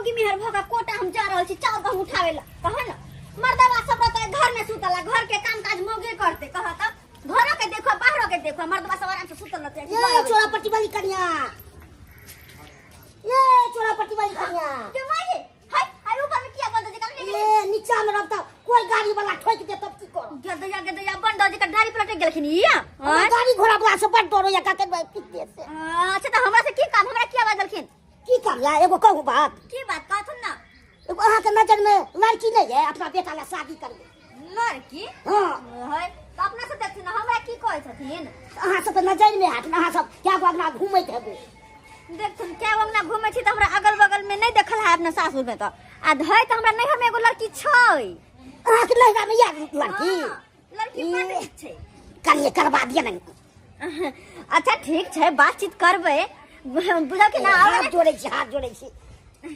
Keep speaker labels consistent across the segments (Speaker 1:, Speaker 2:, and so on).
Speaker 1: मौगी मेहर भ के कोटा हम जा रहल छी चाउर गहूम उठावे ला। कह न, मर्दवा सब रहतै घर में सुतला, घर के काम काज मौगे करते। कह त घरो के देखो बाहरो के देखो, मर्दवा सब आराम से सुतल रहते।
Speaker 2: ये चोरा पट्टी वाली कन्या, ये चोरा पट्टी वाली कन्या।
Speaker 1: के माई हाय हाय ऊपर में किया बंद जे काल
Speaker 2: ये नीचा में रहता कोई गाड़ी वाला ठोक दे तब की करो?
Speaker 1: गदया गदया बंद जे का गाड़ी पलट गेलखिन या।
Speaker 2: हमरा गाड़ी घोड़ा वाला से बड़ डरो या काके भाई पीट दे से।
Speaker 1: अच्छा त हमरा से की काम, हमरा किया बाजलखिन?
Speaker 2: की काम या एगो कहू बात।
Speaker 1: की बात कहथुन ना?
Speaker 2: एगो अहाँ के नजर में लड़की नहीं है अपना बेटा ला शादी करबे?
Speaker 1: लड़की?
Speaker 2: हाँ।
Speaker 1: है त अपना से देखथिन हमरा की कहै छथिन?
Speaker 2: अहाँ सब नजर में हाथ अहाँ सब क्या गो अंगना घूमैत हेबै।
Speaker 1: देखथुन क्या गो अंगना घूमै छी त हमरा अगल बगल में नहीं देखल है अपना सासुर में त आ धै त हमरा नैहर में एगो लड़की छै।
Speaker 2: अहाँ के नैहरा में या लड़की?
Speaker 1: हाँ, लड़की बड छै।
Speaker 2: कनिए करबा दिअ ने।
Speaker 1: अच्छा ठीक छै बातचीत करबै बुझल कि ना?
Speaker 2: हाथ जोड़ै छी, हाथ जोड़ै छी,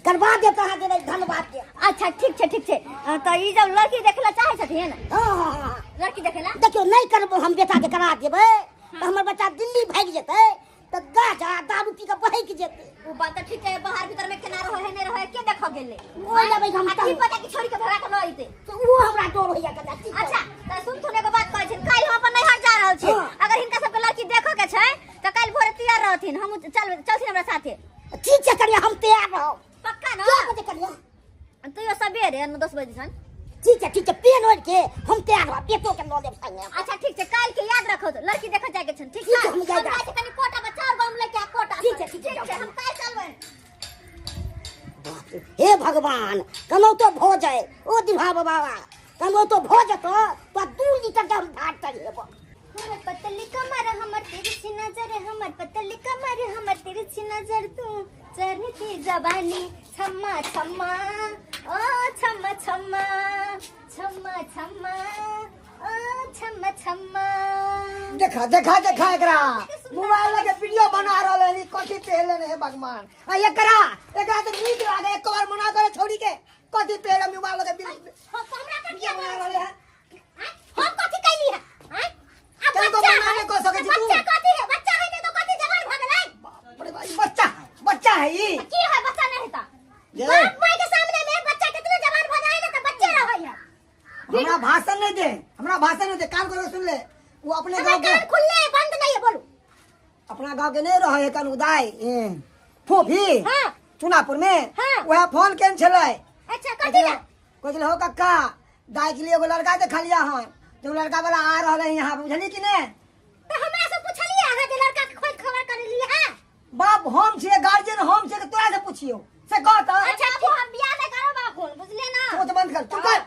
Speaker 2: करबा दे त अहाँ देबै धन्यवाद दे।
Speaker 1: अच्छा ठीक छै ठीक छै। त ई जब लड़की देखला चाहै छथिन?
Speaker 2: हाँ, हाँ, हाँ।
Speaker 1: लड़की देखेला?
Speaker 2: देखियौ नहीं करबो हम बेटा के करा देबै त हमर बच्चा दिल्ली भागि जेतै त गाजा दारू पी के बहकि जेतै।
Speaker 1: ओ बात त ठीक है, बाहर भीतर में केना रहै है नहीं रहै के देखऽ गेलै?
Speaker 2: ओ लेबै हम
Speaker 1: आ की पता कि छोड़ी के भगा के ल अइतै।
Speaker 2: त ओ हमरा डर होइया कनिया, की करब?
Speaker 1: अच्छा त सुनथुन एगो बात कहै छियनि, काल्हि हम अपन नैहर जा रहल छी।
Speaker 2: हाँ।
Speaker 1: अगर हिनका सबके लड़की देखऽ के छै त काल्हि भोरे तैयार रहथिन, हम चलथिन हमरा साथे।
Speaker 2: ठीक छै कनिया हम तैयार रहब।
Speaker 1: पक्का न?
Speaker 2: कए बजे कनिया?
Speaker 1: तैयो सबेरे 10 बजे छन।
Speaker 2: ठीक छै ठीक छै, पेन ओढ़ि के हम तैयार रहब, बेटो के लऽ लेब संगे।
Speaker 1: अच्छा ठीक छै, काल्हि के याद रखो लड़की देखऽ जाय के छन। ठीक
Speaker 2: ठीक छै,
Speaker 1: छै?
Speaker 2: हम जाय
Speaker 1: हम जाइ छी कनि कोटा पर चाउर गहूम लऽ के आ कोटा।
Speaker 2: ठीक छै, ठीक छै,
Speaker 1: ठीक छै, हम काल्हि चलबै।
Speaker 2: बाप रे, हे भगवान कनौ तो भऽ जाय ओ दिभा बाबा, कनौ तो भऽ जेतौ तो 2 लीटर के हम भात चढ़ेबो।
Speaker 1: हमर पतली कमर हमर तिरछी नजर, हमर पतली कमर हमर तिरछी नजर, तू चढ़ती जवानी छम्मा छम्मा ओ छम्मा छम्मा छम्मा छम्मा ओ छम्मा छम्मा।
Speaker 3: देखा देखा देखा एकरा मोबाइल लगे वीडियो बना रहल है, कथी पहले है भगवान। आ एकरा एकरा तो नीक लागे, एक बार मना करे छोड़ी के कथी पहले मोबाइल लगे
Speaker 1: हम हमरा पर
Speaker 3: वीडियो बना रहल है।
Speaker 1: हम कथी कैली है? आँय? आ
Speaker 3: चल तो
Speaker 1: बच्चा
Speaker 3: मना
Speaker 1: है।
Speaker 3: नहीं कर सकै छी तू।
Speaker 1: बच्चा कथी है? बच्चा है नहीं तो कथी जवान भ गेलै?
Speaker 3: बाप रे बाप, ई बच्चा है, बच्चा है ई।
Speaker 1: की है बच्चा नहीं है त?
Speaker 3: जे।
Speaker 1: बाप माय के सामने में बच्चा कितने जवान भ जाए ना त बच्चे रहै है।
Speaker 3: हमरा भाषण नहीं दे, हमरा भाषण नहीं दे, कान खोल के सुन ले। वो अपने
Speaker 1: हमरा
Speaker 3: गांव के
Speaker 1: कान खुलले है, बंद नहीं है, बोलू।
Speaker 3: अपना गांव के नहीं रहे कन उदाय, ए, फोफी।
Speaker 1: हाँ।
Speaker 3: चुनापुर में।
Speaker 1: हाँ।
Speaker 3: वह फोन केन छलै।
Speaker 1: अच्छा, कथी ला?
Speaker 3: कहै छलै, हो कक्का, दाई के लिए एगो लड़का देखलिया हन, जो लड़का वाला आ रहल है यहाँ, बुझली कि नहीं?
Speaker 1: तो हमरा से पूछलिए अहाँ जे लड़का के खोज खबर कर लिए है?
Speaker 3: बाप हम छियै गार्जियन, हम छियै, तोरा से पूछियो से कह त।
Speaker 1: अच्छा बाबू, हम बियाह नहीं करब अखन, बुझलिए ना?
Speaker 3: सोच बंद कर, चुप कर,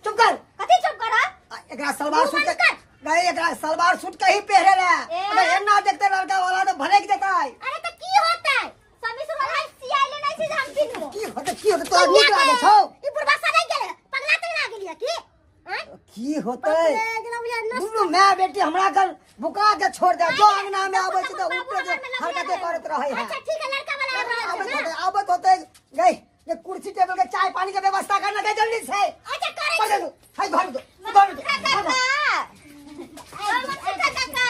Speaker 3: चुप कर।
Speaker 1: कथी चुप कर?
Speaker 3: आ, एकरा सलवार
Speaker 1: मुंह
Speaker 3: सूट
Speaker 1: बंद
Speaker 3: के
Speaker 1: कर।
Speaker 3: नहीं, एकरा सलवार सूट के ही पहरे ला।
Speaker 1: ए?
Speaker 3: अगर एना देखते लड़का वाला तो भड़क जेतै।
Speaker 1: अरे तो की होतै? समी सुन भाई सियाई ले नहीं छै जे हम पिन्हबो।
Speaker 3: की होतै, की होतै? तोरा नीक लागै छौ?
Speaker 1: ई बुढ़बा सदै गेलै, पगला तगला गेलियै की? आँय?
Speaker 3: की होतै?
Speaker 1: बाप रे, जेना बुझाय नस-
Speaker 3: दुनू my बेटी हमरा घर बुका के छोड़ दे, जो अंगना में आबै छै तऽ
Speaker 1: बाबू
Speaker 3: उठे
Speaker 1: हमरा में लगिया
Speaker 3: हरकते
Speaker 1: रहै।
Speaker 3: करैत रहै है।
Speaker 1: अच्छा ठीक है, लड़का वाला आबै छै
Speaker 3: आबैत
Speaker 1: ना?
Speaker 3: होतै, आबैत होतै। गई, ये कुर्सी टेबल के चाय पानी के व्यवस्था करना के जल्दी से।
Speaker 1: अच्छा, करै
Speaker 3: पकड़
Speaker 1: छी।
Speaker 3: लो, हाय, घर दो, घर दो।
Speaker 1: काका, काका। काका।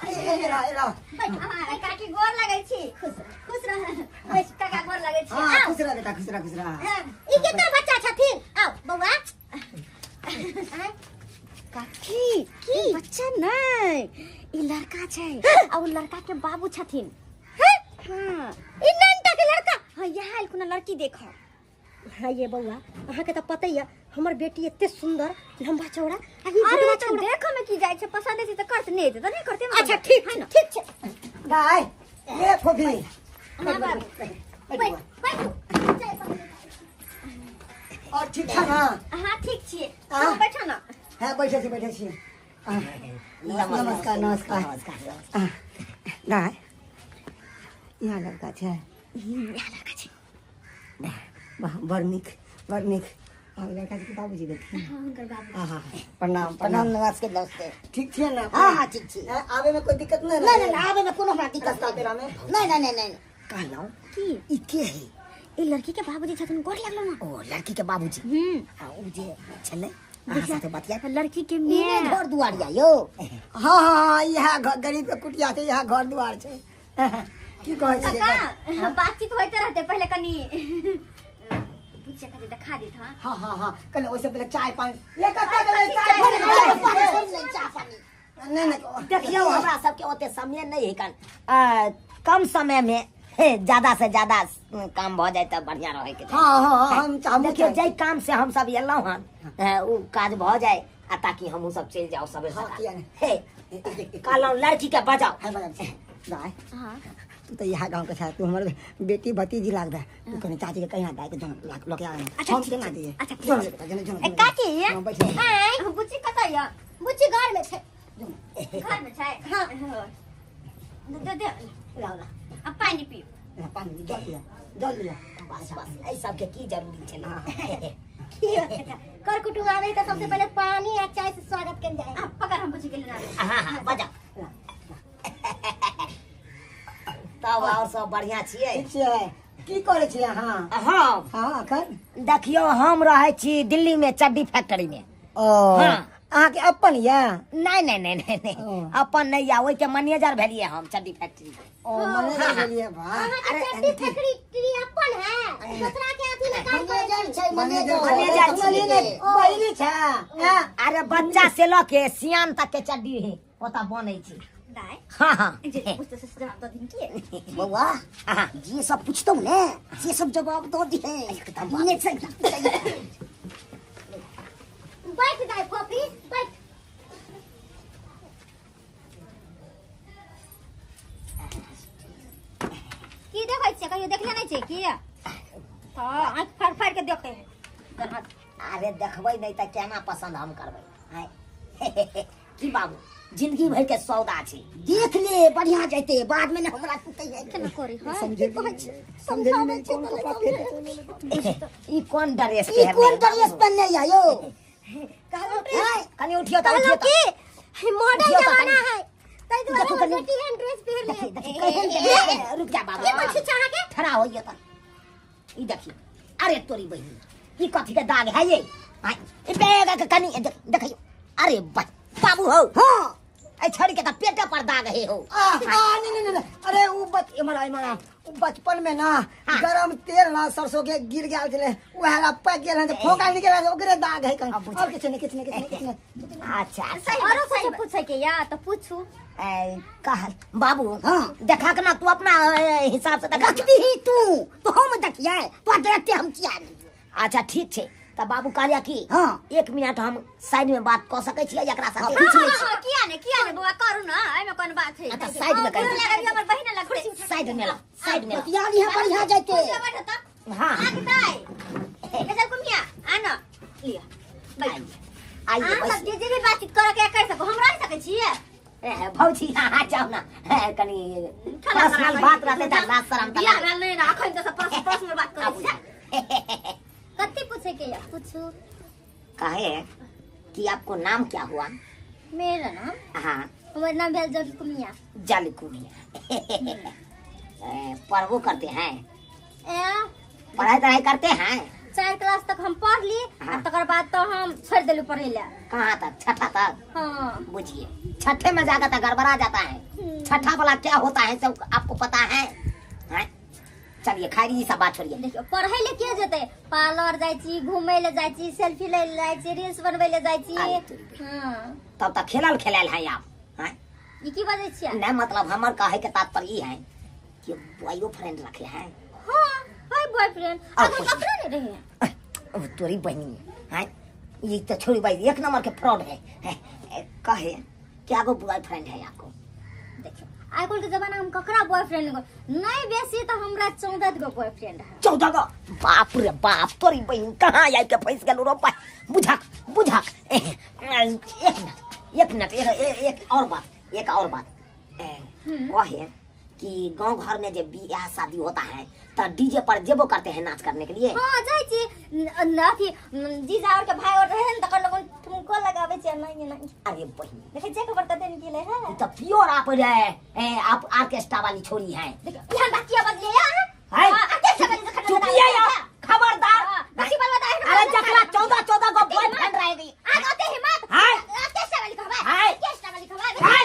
Speaker 3: ए, ए, ए, ए,
Speaker 1: हाँ, काकी गोर लगै छी। खुश खुश रह। बैस, काका गोर लगै छी।
Speaker 3: हाँ,
Speaker 1: आउ।
Speaker 3: खुश रह बेटा, खुश रह, खुश रह।
Speaker 1: हाँ, ई केकर बच्चा छथिन? आउ बौआ। काकी, की बच्चा नहीं, ई लड़का छै आ उ लड़का के बाबू छथिन। हाँ, ई नन्टा के लड़का। हाँ, यहाँ आयल कोनो लड़की देखो।
Speaker 2: हाँ ये बौआ, अहाँ के त पता है हमर बेटी एते सुंदर लंबा चौड़ा आ ई
Speaker 1: अरे
Speaker 2: भुटवा
Speaker 1: तो
Speaker 2: छौड़ा।
Speaker 1: देखो में की जाय छै, पसंद छै त करते नहीं त नहीं करते।
Speaker 2: अच्छा ठीक
Speaker 1: है ना?
Speaker 2: ठीक छै।
Speaker 3: दाई, ए फोफी।
Speaker 1: हाँ बाबू।
Speaker 3: बैठ,
Speaker 1: बैठ, बैठ।
Speaker 3: और ठीक छै ना?
Speaker 1: हाँ ठीक छियै।
Speaker 3: हाँ।
Speaker 1: तू बैठो ना।
Speaker 3: हाँ, बैठे छी, बैठे छी। हाँ। नमस्कार, नमस्कार।
Speaker 2: नमस्कार।
Speaker 3: दाई, यहाँ लड़का छै।
Speaker 1: यहाँ लड़का छै।
Speaker 3: वाह, बड़ नीक, बड़ नीक। और लड़का के बाबूजी देखिए।
Speaker 1: हाँ, हुनकर बाबू।
Speaker 3: हाँ, हाँ, प्रणाम,
Speaker 2: प्रणाम,
Speaker 3: प्रणाम।
Speaker 2: नमस्ते, नमस्ते।
Speaker 3: ठीक छियै ना?
Speaker 2: हाँ, हाँ, ठीक छी।
Speaker 3: हाँ, आबे में कोई दिक्कत नहीं?
Speaker 2: नहीं, नहीं, नहीं, आबे में कोनो हमरा दिक्कत
Speaker 3: रास्ता
Speaker 2: नहीं।
Speaker 3: पेरा में?
Speaker 2: नहीं, नहीं, नहीं, नहीं। कहलहुँ
Speaker 1: की?
Speaker 2: ई के है?
Speaker 1: ई लड़की के बाबूजी छथिन, गोर लागलो ना।
Speaker 2: ओ लड़की के बाबूजी।
Speaker 1: हम्म।
Speaker 2: आ उ जे छलै अहाँ साथे बतिया।
Speaker 1: लड़की के
Speaker 2: ई
Speaker 1: my.
Speaker 2: ने घर दुआर या यो।
Speaker 3: हाँ, हाँ, हाँ, इएह गरीब के कुटिया छै, इएह घर दुआर छै। की कहै छियै?
Speaker 1: काका बातचीत होते रहते, पहले कनी पूछे खातिर देखा देत। हां
Speaker 3: हाँ हाँ हाँ, कल ओइसे पहले चाय पानी ये कत्ते गेलै? चाय
Speaker 2: चाय
Speaker 3: पानी
Speaker 2: पानी सुन ले, चाय पानी।
Speaker 3: नहीं नहीं,
Speaker 2: देखियौ हमरा सबके ओते समय नहीं है कन, कम समय में ज्यादा से ज्यादा काम भ जाए त बढ़िया रहे के।
Speaker 3: हाँ हाँ, हम चाहबो।
Speaker 2: देखियौ जै काम से हम सब एलहुँ हन उ काज भ जाए आ ताकि हमहूँ सब चलि जाओ सबेर
Speaker 3: हाँ,
Speaker 2: सकाल।
Speaker 3: किया नहीं।
Speaker 2: हे कहलहुँ लड़की के बजाओ।
Speaker 3: है बजा दाय।
Speaker 1: हां
Speaker 3: तू तो यहाँ गांव के छा, तू हमर बेटी भतीजी लागदा। तू कने चाची के कहिया दाय के जन लके आ।
Speaker 1: अच्छा,
Speaker 3: हम
Speaker 1: ठीक
Speaker 3: केना
Speaker 1: छै।
Speaker 3: दिए?
Speaker 1: अच्छा, ठीक
Speaker 3: जन
Speaker 1: छै।
Speaker 3: बेटा, जन जन।
Speaker 1: ए काकी,
Speaker 3: हाँ, बैठ जाओ।
Speaker 1: आय बुच्ची कतऽ य?
Speaker 4: बुच्ची घर में छै।
Speaker 1: घर में छै?
Speaker 4: हाँ।
Speaker 1: दे दे।
Speaker 2: लाउ ना।
Speaker 1: अब पानी पियो।
Speaker 3: ला, पानी जल लिया, जल लिया।
Speaker 2: बस बस, एहि सबके की जरूरी छलै?
Speaker 4: कर कुटुम्ब आवे तो सबसे पहले पानी आ चाय से स्वागत कल जाए।
Speaker 1: आ पकड़, हम बुच्ची के लेना।
Speaker 2: हाँ हाँ, बजाओ। तब और सब बढ़िया छियै?
Speaker 3: ठीक छियै। की करै छियै अहाँ?
Speaker 2: हाँ।
Speaker 3: हाँ, अखन?
Speaker 2: देखियौ हम रहै छी दिल्ली में चड्डी फैक्ट्री में।
Speaker 3: ओ।
Speaker 2: हाँ।
Speaker 3: अहाँके अपन या?
Speaker 2: नहीं नहीं नहीं नहीं नहीं,
Speaker 3: ओ।
Speaker 2: अपन नहीं या, ओहिके मैनेजर भेलियै हम चड्डी फैक्ट्री के।
Speaker 3: ओ, मैनेजर भेलियै, वाह।
Speaker 4: अहाँके चड्डी फैक्ट्री अपन है, दूसरा के अथी में काम करै
Speaker 2: मैनेजर छै,
Speaker 3: मैनेजर
Speaker 2: मैनेजर
Speaker 3: सुनलियै
Speaker 2: छियै।
Speaker 3: ने, बहिनी छै। हाँ।
Speaker 2: अरे बच्चा से लऽ के सियान तक के चड्डी है ओतऽ बनै छै।
Speaker 1: दाय।
Speaker 2: हाँ हाँ।
Speaker 1: जे पूछते से जवाब दऽ दिन की?
Speaker 2: बौआ, जे सब पूछतौ ने से सब जवाब दऽ दिहे।
Speaker 4: बैठ दाय फोफी बैठ।
Speaker 1: की देखै छियै? कहियो देखले नहि छै की? तऽ आँखि फाड़ि फाड़ि के देखै है।
Speaker 2: अरे देखबै नहि तऽ केना पसंद हम करबै? आँय की बाबू, जिंदगी भर के सौदा छै,
Speaker 4: देख ले बढ़िया जैते, बाद में न हमरा तू कहिए।
Speaker 1: केना करी? हां।
Speaker 3: समझेली समझेली नहीं कोन कपड़ा पहिरले।
Speaker 2: ई कोन ड्रेस?
Speaker 4: ई कोन ड्रेस पहनने या यो?
Speaker 1: कहलहुँ
Speaker 2: कनी उठियो तऽ,
Speaker 1: कहलहुँ
Speaker 2: उठियो तऽ।
Speaker 1: की मॉडर्न
Speaker 2: उठियो तऽ
Speaker 1: जमाना
Speaker 2: कनी।
Speaker 1: है, ताहि दुआरे
Speaker 2: देखू
Speaker 1: हम
Speaker 2: कनी।
Speaker 1: बेटी एहन ड्रेस पहिर
Speaker 2: देखी
Speaker 1: ले।
Speaker 2: देखी केहन ड्रेस। रुक जा बाबू।
Speaker 1: की पूछै छै अहाँके?
Speaker 2: खड़ा होइए तऽ ई देखी। अरे तोरी बहिनी, ई कथी के दाग है ये? आँय, ई बैग के कनी देखियो। अरे बाबू हो।
Speaker 4: हाँ।
Speaker 2: ए छड़ी के तऽ पेटे पर दाग है हो।
Speaker 3: आ आ नहीं नहीं नहीं, अरे उ बच इमर इमर उ बचपन में ना
Speaker 2: हाँ।
Speaker 3: गरम तेल ना सरसों के गिर गेल छले, उहे ला पक गेल हन त फोका निकल गेल, ओकरे दाग है कन। और किछु नहीं, किछु नहीं, किछु नहीं, किछु नहीं।
Speaker 2: अच्छा अच्छा।
Speaker 1: औरो कुछ पूछै के या तऽ पूछू।
Speaker 2: ए, कहल बाबू।
Speaker 4: हाँ।
Speaker 2: देखा के ना तू अपना हिसाब से देखा।
Speaker 4: रखबी तू तो हम देखिए, तो देखते हम किया नहीं।
Speaker 2: अच्छा ठीक छै। तऽ बाबू कहलिया की
Speaker 4: हाँ।
Speaker 2: एक मिनट हम साइड में बात कऽ सकै छियै एकरा साथे?
Speaker 4: हाँ,
Speaker 1: हाँ हाँ, किया ने किया ने बौआ, करू ना, एहिमे कोन बात है?
Speaker 2: अच्छा, साइड में करू।
Speaker 1: लागल हमर बहिन लग
Speaker 2: साइड में ला, साइड में ला।
Speaker 4: बतिया लिहे बढ़िया जैते।
Speaker 1: कुर्सी बैठ तऽ।
Speaker 2: हाँ।
Speaker 1: आके दाय गजल कुमिया आ न लिया बैठ।
Speaker 2: आइए।
Speaker 1: अहाँ सब
Speaker 2: बैसिए।
Speaker 1: जे जे भी बातचीत करे के कर सको, हम रह सकै छियै?
Speaker 2: ए, भौजी अहाँ जाउ ना, ए, कनी
Speaker 1: खाना
Speaker 2: पर्सनल बात रहतै तऽ लाज शरम तऽ
Speaker 1: बियाह भेल नहि ने अखन तऽ सब पर्सनल बात करै छियै। कथी पूछे के या पूछू?
Speaker 2: कहे कि आपको नाम क्या हुआ?
Speaker 1: मेरा नाम?
Speaker 2: हाँ।
Speaker 1: हमर नाम भेल जल कुमिया।
Speaker 2: जल कुमिया। पढ़बो करते हैं?
Speaker 1: ए,
Speaker 2: पढ़ाई तढ़ाई करते हैं?
Speaker 1: 4 क्लास तक हम पढ़ ली।
Speaker 2: हाँ।
Speaker 1: आ तकर बाद तो हम छोड़ देलू पढ़े ला।
Speaker 2: कहाँ तक? छठा तक?
Speaker 1: हाँ।
Speaker 2: बुझिए छठे में जाकर तो गड़बड़ा जाता है। छठा वाला क्या होता है सब आपको पता है, हैं? चलिए खैर ये सब बात छोड़िए।
Speaker 1: देखियो पढ़े ले के जेतै? पार्लर जाइ छी, घूमे ले जाइ छी, सेल्फी लै ले जाइ छी, रील्स बनबै ले जाइ छी।
Speaker 2: अरे तोरी बहिन।
Speaker 1: हाँ।
Speaker 2: तब तक खेलल खेलायल है आप, हैं?
Speaker 1: ई की बजै छियै?
Speaker 2: नहीं मतलब हमर कहे के तात्पर्य ई है कि बॉयो फ्रेंड रखे हैं।
Speaker 1: हाँ है बॉयफ्रेंड।
Speaker 2: और
Speaker 1: अगर
Speaker 2: कुछ
Speaker 1: ककरो नहीं रहे।
Speaker 2: अब तोरी बहिनी है, ये तो छोड़ी भाई एक नंबर के फ्रॉड है। कहे क्या गो बॉयफ्रेंड है आपको?
Speaker 1: देखियो आइ काल्हि के जमाना हम ककरा बॉयफ्रेंड नहीं बेसी तो हमरा 14 गो बॉयफ्रेंड है।
Speaker 2: 14 गो? बाप रे बाप, तोरी बहिन कहाँ आइ के फंस गेलू रो बा। बुझक बुझक, एक मिनट एक मिनट, एक और बात, एक और बात। कहे कि गांव घर में जब बियाह शादी होता है तो डीजे पर जेबो करते हैं नाच करने के लिए?
Speaker 1: हाँ जाइ छी, अथी जीजा और के भाई और रहे न तकर लोगन ठुमको लगाबै छै। नहीं नहीं।
Speaker 2: अरे बहिन
Speaker 1: देखै छियै खबर कते निकले है।
Speaker 2: तो प्योर आप रे, आप ऑर्केस्ट्रा वाली छोरी हैं।
Speaker 1: देखियो यहाँ बात किया बदलिए यहाँ?
Speaker 2: है?
Speaker 1: हाँ, ऑर्केस्ट्रा वाली से खबर
Speaker 2: चुपिए
Speaker 1: बताइए।
Speaker 2: आप, खबरदार।
Speaker 1: हाँ, बच्ची वाला बताइए।
Speaker 2: अरे जकरा 14 14 गो बॉयफ्रेंड रह गई।
Speaker 1: आ जाते हिम्मत।
Speaker 2: हाय।
Speaker 1: ऑर्केस्ट्रा वाली खबर।
Speaker 2: हाय।
Speaker 1: ऑर्केस्ट्रा वाली खबर।
Speaker 2: हाय।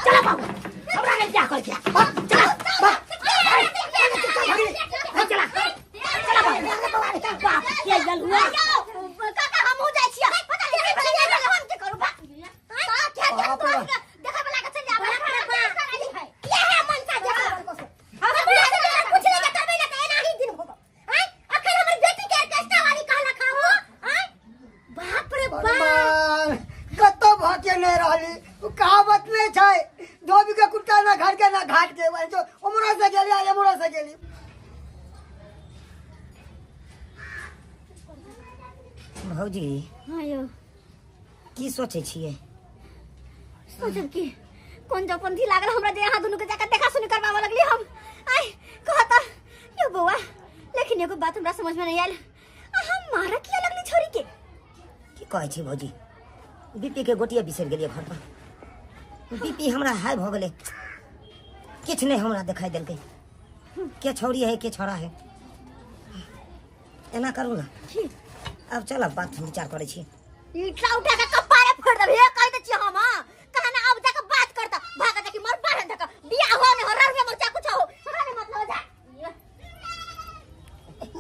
Speaker 2: चला बाबू, हमरा नहीं बियाह कर के। चला चला चला बाबू, बाप के जलुआ।
Speaker 1: काका हम हो जाइ छियै, पता नहीं हम की करू बा का क्या क्या तोरा देखै वाला के चल आबै है ये है मनसा जे हम कुछ नहीं करबै ना त एना ही दिन होबो। आय अखन हमर बेटी के ऑर्केस्ट्रा वाली कहला खाओ। आय बाप रे बाप,
Speaker 3: भगवान कतौ भके नहीं रहली। उ कहावत नहीं छै, धोबी के कुत्ता ना घर के ना घाट के, वही तो उमरो से गेली आ एमरो से गेली।
Speaker 2: भौजी
Speaker 1: हां यो
Speaker 2: की सोचै छियै?
Speaker 1: सोचब की कोन जपंथी लागल हमरा जे अहाँ दुनू के जाकर देखा सुनी करबाबऽ लगली हम। आय कहता यो बौआ, लेकिन एगो बात हमरा समझ में नहीं आयल, अहाँ मारा किया लगली छोरी के?
Speaker 2: की कहै छी भौजी, बीपी के गोटिये बिसरि गेलियै घर पर। बीपी हमरा हाई भऽ गेलै, किछु नहि हमरा देखाई देलकै, के छौड़ी है के छौड़ा है। एना करू ना, अब चलब बात विचार करै छी।
Speaker 1: ईटा उठा के कपारे फोड़ देब हे कहि दै छी हम। हां कहा ना अब जाके बात करता भागा जाके मर बाहर धक बियाह हो ने हो रह मर जा कुछ हो हमरा नहीं मतलब जा।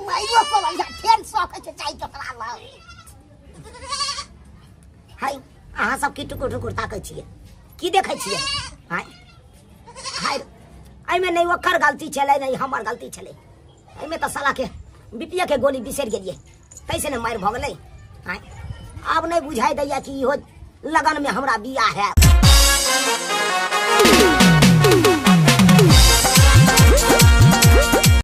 Speaker 4: माइयो को भैया फेर शौक छै चाय चोकरा ल।
Speaker 2: हाय अहाँ सब की टुकुर टुकुर ताकै छियै, की देखै छियै? हाय हाय, एहिमे नहि ओकर गलती छलै नहि हमर गलती छलै, एहिमे तऽ साला के बीपीए के गोली बिसरि गेलियै तैसे ने मारि भऽ गेलै। हाय आब नहि बुझाइ दैया कि इहो लगन में हमरा बियाह है।